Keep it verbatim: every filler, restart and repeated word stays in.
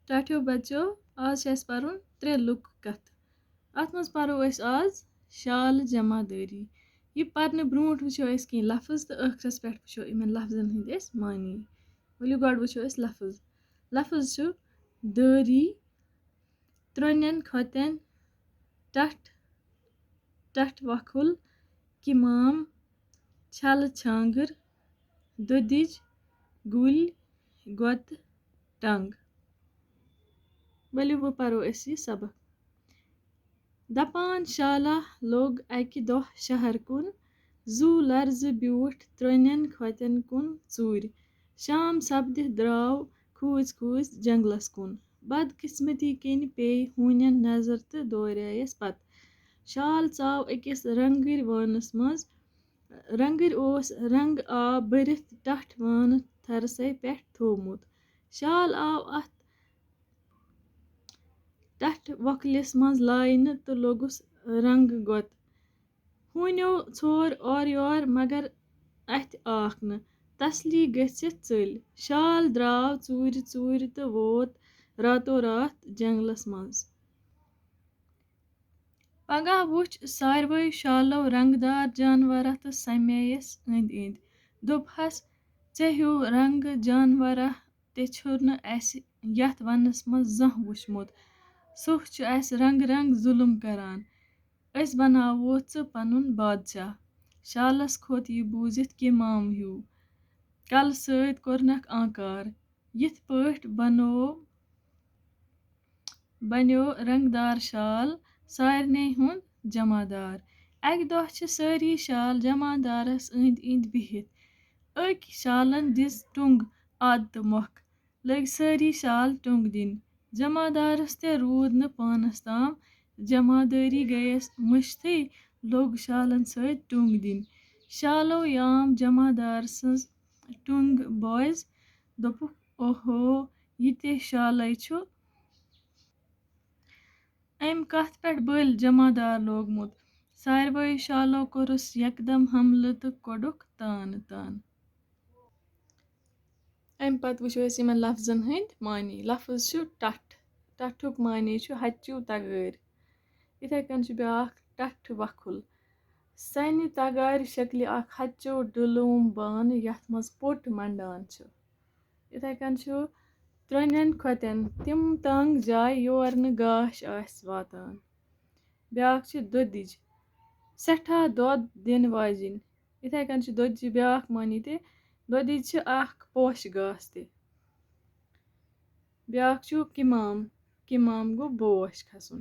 ٹاٹھیو بچو، آز چھِ اَسہِ پَرُن ترٛےٚ لُکہٕ کَتھٕ۔ اَتھ منٛز پَرو أسۍ آز شال جمع دٲری۔ یہِ پَرنہٕ برونٛٹھ وٕچھو أسۍ کینٛہہ لفظ تہٕ ٲخرَس پٮ۪ٹھ وٕچھو یِمَن لفظن ہٕنٛدۍ أسۍ معنی۔ ؤلِو گۄڈٕ وٕچھو أسۍ لفظ۔ لفظ چھُ دٲری، ترٛۄنٮ۪ن کھۄتٮ۪ن، ٹَٹھ، ٹَٹھ وۄکھُل، کِمام، چھَلہٕ چھانٛگٕر، دٔدِج، گُلۍ، گۄتہٕ، ٹنٛگ۔ ؤلِو وۄنۍ پَرو أسۍ یہِ سبق۔ دَپان شالہ لوٚگ اَکہِ دۄہ شہر کُن، زُو لرزٕ بیوٗٹھ ترٛۄنٮ۪ن کھۄتٮ۪ن کُن ژوٗرِ۔ شام سپدِتھ درٛاو کھوٗژ کھوٗژ جنگلس کُن۔ بدقسمتی کِنۍ پیٚیہِ ہوٗنٮ۪ن نظر تہٕ دورییَس پتہٕ۔ شال ژاو أکِس رنٛگٕرۍ وانس منٛز۔ رنٛگٕرۍ اوس رنٛگ آب بٔرِتھ ٹَٹھ وانہٕ تھرسَے پٮ۪ٹھ تھوومُت۔ شال آو اَتھ ٹَٹھ وۄکھلِس منٛز لاینہٕ تہٕ لوٚگُس رنٛگ گۄتہٕ۔ ہوٗنیو ژھور اورٕ یور، مگر اَتھِ آکھ نہٕ۔ تسلی گٔژھِتھ ژٔلۍ۔ شال درٛاو ژوٗرِ ژوٗرِ تہٕ ووت راتو راتھ جنگلس منٛز۔ پگاہ وُچھ ساروٕے شالو رنٛگدار جانورہ تہٕ سمییَس أنٛدۍ أنٛدۍ۔ دوٚپہَس، "ژےٚ ہیوٗ رنٛگہٕ جانورہ تہِ چھُنہٕ اَسہِ یَتھ وَنَس منٛز زانٛہہ وُچھمُت۔ سُہ چھُ اَسہِ رنٛگہٕ رنٛگہٕ ظُلُم کران۔ أسۍ بناوو ژٕ پنُن بادشاہ۔" شالس کھوٚت یہِ بوٗزِتھ کِمام ہیوٗ۔ کلہٕ سۭتۍ کوٚرنکھ آنکار۔ یِتھ پٲٹھۍ بنوو، بنیو رنٛگدار شال سارنٕے ہُنٛد جمع دار۔ اَکہِ دۄہ چھِ سٲری شال جمع دارس أنٛدۍ أنٛدۍ بِہِتھ۔ أکۍ شالن دِژ ٹوٚنٛگ عادتہٕ مۄکھ۔ لٔگۍ سٲری شال ٹوٚنٛگ دِنۍ۔ جمع دارس تہِ روٗد نہٕ پانس تام۔ جمع دٲری گٔیس مٔشتھٕے، لوٚگ شالن سۭتۍ ٹوٚنٛگ دِنۍ۔ شالو یام جمع دار سٕنٛز ٹوٚنٛگ بوزِ، دوٚپُکھ، "اوہو، یہِ تہِ شالے چھُ۔" اَمہِ کتھ پٮ۪ٹھ بٔلۍ جمع دار لوگمُت۔ ساروٕے شالو کوٚرُس یکدم حملہٕ تہٕ کوٚڑُکھ تانہٕ تانہٕ۔ اَمہِ پتہٕ وٕچھو أسۍ یِمن لفظن ہٕنٛدۍ معنی۔ لفظ چھُ ٹَٹھ۔ ٹَٹھُک معنی چھُ ہَچِو تگٲرۍ۔ یِتھَے کٔنۍ چھُ بیٛاکھ ٹَٹھ وۄکھُل۔ سَنہِ تگارِ شکلہِ اکھ ہَچِو ڈُلوٗم بانہٕ، یَتھ منٛز پوٚٹ منٛڈان چھُ۔ یِتھَے کٔنۍ چھُ ترٛۄنٮ۪ن کھۄتٮ۪ن تِم تنٛگ جایہِ، یور نہٕ گاش آسہِ واتان۔ بیٛاکھ چھِ دۄدِج، سٮ۪ٹھاہ دۄد دِنہٕ واجِنۍ۔ یِتھَے کٔنۍ چھِ دۄدِجہِ بیٛاکھ معنی تہِ۔ دۄدِج چھِ اکھ پوشہٕ گاسہٕ تہِ۔ بیٛاکھ چھُ کِمام۔ کِمام گوٚو بوش کھسُن۔